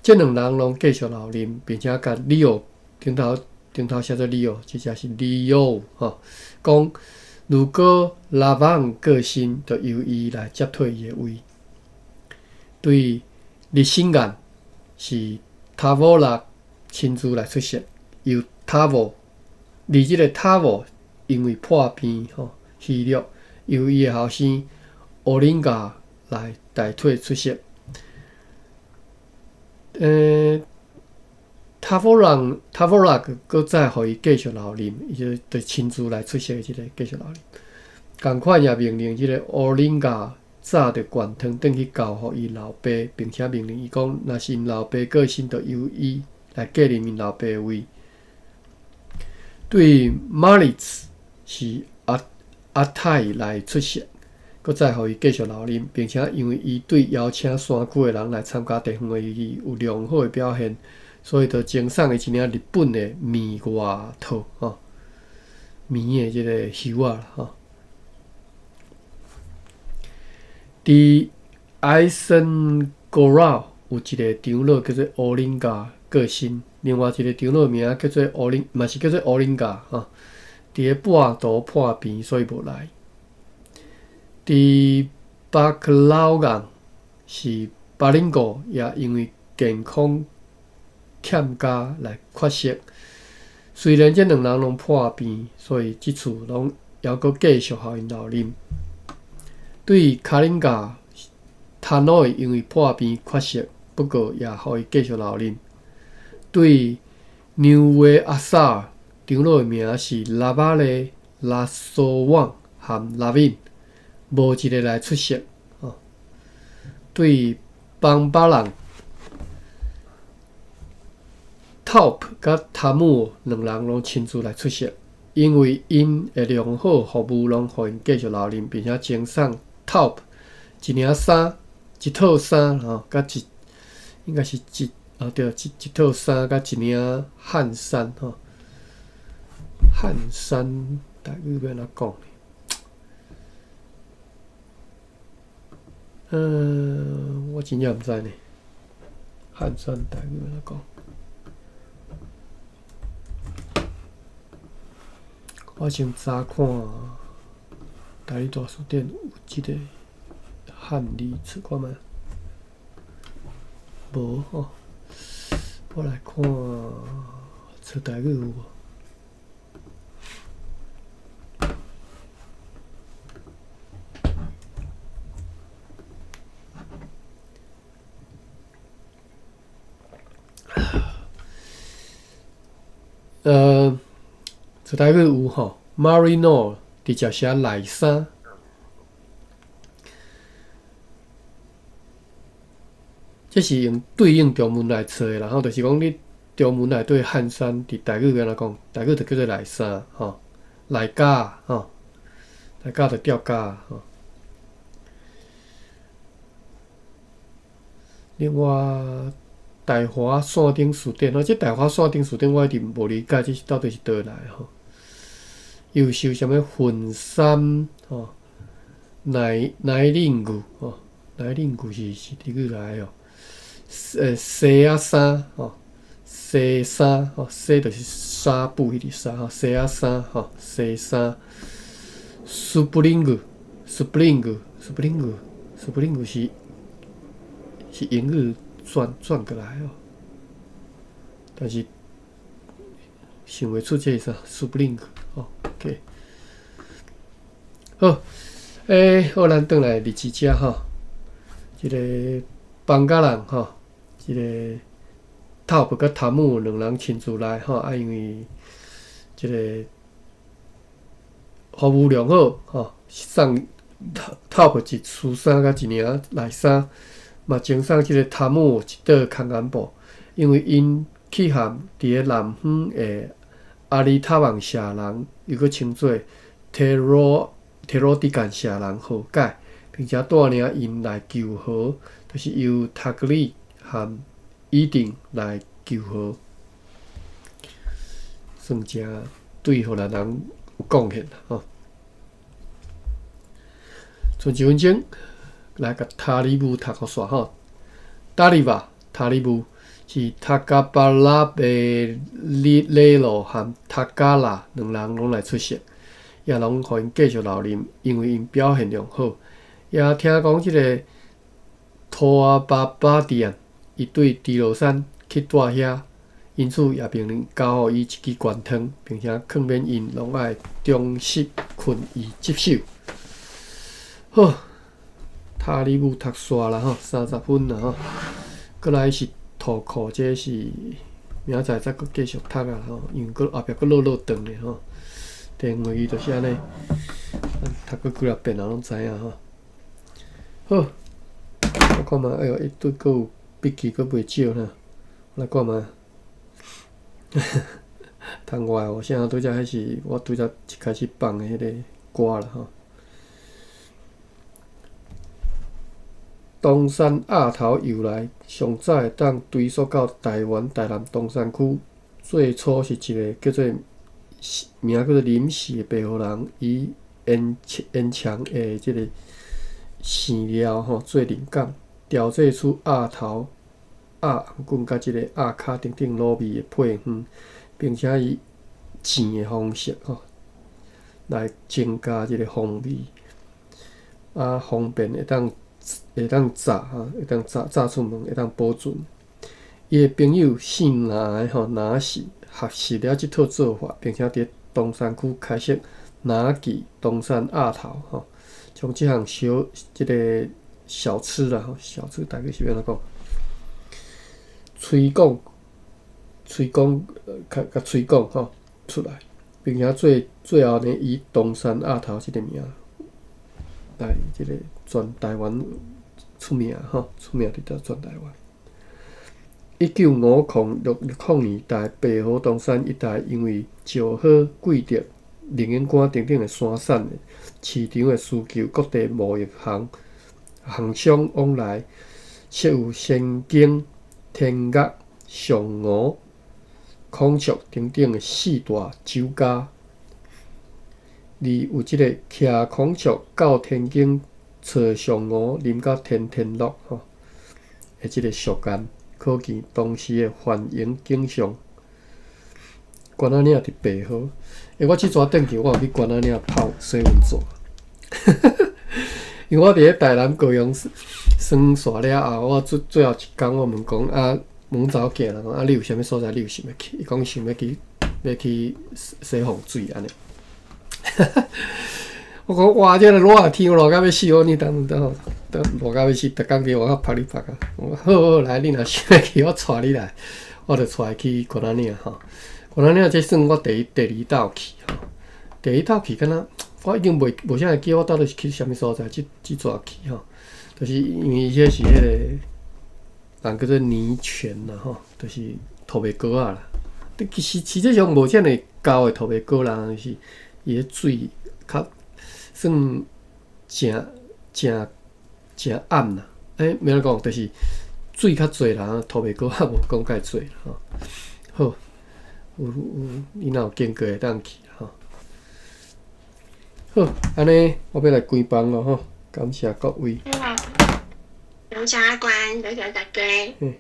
這兩人攏繼續留任，並且共里奧頂頭頂頭寫做里奧，這只是里奧吼。講如果拉旺過身，就由伊來接替伊的位。對日新縣是塔沃拉親自來出席，由塔沃，而這个塔沃因為破病吼虛弱，由伊的後生奧林加來代替出席。塔夫朗塔夫拉閣再予伊繼續留任，伊就就親自來出席這個繼續留任。仝款也命令這個烏林加紮著灌湯轉去交予伊老爸，並且命令伊講，若是𪜶老爸過身，就由伊來繼任𪜶老爸的位。對馬里茨是阿阿泰來出席，閣再予伊繼續留任，並且因為伊對邀請山區的人來參加地方會議有良好的表現，所以就贈送伊一領日本的棉外套，吼，棉的這個袖仔啦，吼。佇艾森哥拉有一個長老叫做烏林加過身，另外一個長老名叫做烏林，嘛是叫做烏林加，吼，佇咧半途破病，所以無來。佇巴克勞港是巴林哥，也因為健康欠佳來缺席。雖然這兩人攏破病，所以這次攏猶閣繼續予𪜶留任。對卡林加塔諾因為破病缺席，不過也予伊繼續留任。對紐維阿薩爾長老的名是拉巴雷拉索旺含拉敏，無一個來出席。對邦巴人透普佮塔姆兩人攏親自來出席，因為𪜶的良好服務，攏予𪜶繼續留任，並且贈送透普一領衫、一套衫吼，佮一應該是一啊對，一一套衫佮一領汗衫吼。汗衫台語欲按怎講？嗯，我真正毋知呢。汗衫台語按怎講？我先查看台語大辭典有這個漢字詞看覓？無吼。我來看冊台語有無？冊台語有吼，Marino 直接寫內衫，這是用對應中文來揣的啦吼，就是講你中文內底汗衫，佇台語欲按怎講？台語就叫做內衫吼，內甲吼，內甲就吊甲吼。另外，大華線頂辭典吼，這大華線頂辭典我一直無理解，這是到底是佗來吼？又收啥物混衫吼，內內領具吼，內領具是是佇佗來哦？紗仔衫吼，紗衫吼，紗就是紗布彼個紗吼，紗仔衫吼，紗衫。Spring，spring，spring，spring 是是英語轉轉過來哦，但是想袂出這是啥，spring 吼，OK。好，好，咱轉來日誌遮吼，這個邦加人吼，這個透普佮塔姆兩人親自來吼，啊，因為這個服務良好吼，送透普一束衫佮一領內衫，嘛贈送這個塔姆一桌空間布，因為𪜶去和佇咧南方的阿里塔旺社人，又閣稱做提羅提羅迪干社人和解，並且帶領𪜶來求和，就是由塔格里和伊定來求和，算誠對荷蘭人有貢獻啦吼。剩一分鐘，來共塔里布讀予煞吼。塔里巴塔里布是塔加巴拉貝里雷羅和塔加拉兩人攏來出席，也攏予𪜶繼續留任，因為𪜶表現良好。也聽講這個托阿巴巴迪安，伊對豬羅山去蹛遐，因此也命令交予伊一支灌湯，並且勸勉𪜶攏愛忠實困意職守。好，塔里布讀煞啦吼，30分啦吼。閣來是塗褲，這是明仔載再閣繼續讀啊吼，因為閣後壁閣落落長咧吼。電話伊就是按呢，讀過幾若遍人攏知影吼。好，我看覓，哎喲，伊拄閣有筆記閣袂少呢，我來看覓。通我的，我現在拄則彼是我拄則一開始放的彼个歌啦吼。東山鴨頭由來，上早會當追溯到台灣台南東山區，最初是一个叫做名叫做林氏的白河人，以煙煙腸的這个餡料吼做靈感，調製出鴨頭、鴨紅棍佮這个鴨跤等等滷味的配方，並且以煎的方式吼來增加這个風味，啊，方便會當炸吼，會當炸炸出門，會當保存。伊的朋友姓林的吼，林氏學習了這套做法，並且佇東山區開設林記東山鴨頭吼，將這項小這个小吃啦吼，小吃大概是欲按怎講？推廣、推廣、較較推廣吼出來，並且最最後呢，以東山鴨頭這个名來這个全台灣出名吼，出名佇遮全台灣。1950、60年代，白河東山一帶因為石滬、貴德、靈隱關等等的山產市場的需求，各地貿易行行商往來，設有仙境、天鴨、上吳、孔雀等等的四大酒家。而有這个騎孔雀到天境，坐上吳，啉到天天樂吼的這个俗諺，可見當時的繁榮景象。關仔嶺佇白河，欸，我這逝轉去，我有去關仔嶺泡洗溫泉。因為我佇咧台南高雄耍煞了後，我最最後一工我問講啊，問查某囝啦，講啊，你有啥物所在你有想欲去？伊講想欲去，欲去洗風水按呢。我講哇，這个熱天熱甲欲死，我你當當當熱甲欲死，逐工佇外口曝咧曝啊。我講好好來，你若想欲去，我帶你來，我就帶伊去關仔嶺吼。關仔嶺這算我第一第二擺去吼，第一擺去敢若我已經袂無啥會記，我到底是去啥物所在？這這逝去吼，就是因為彼是彼个人叫做泥泉啦吼，就是土白膏仔啦。其實實際上無遮爾厚的土白膏啦，就是伊个水較算誠誠誠暗啦。欸，欲按怎講，就是水較濟啦，土白膏仔無講介濟吼。好，有有，你若有經過會當去吼。好，按呢我欲來關房囉吼，感謝各位。感謝阿關，多謝大家。嗯。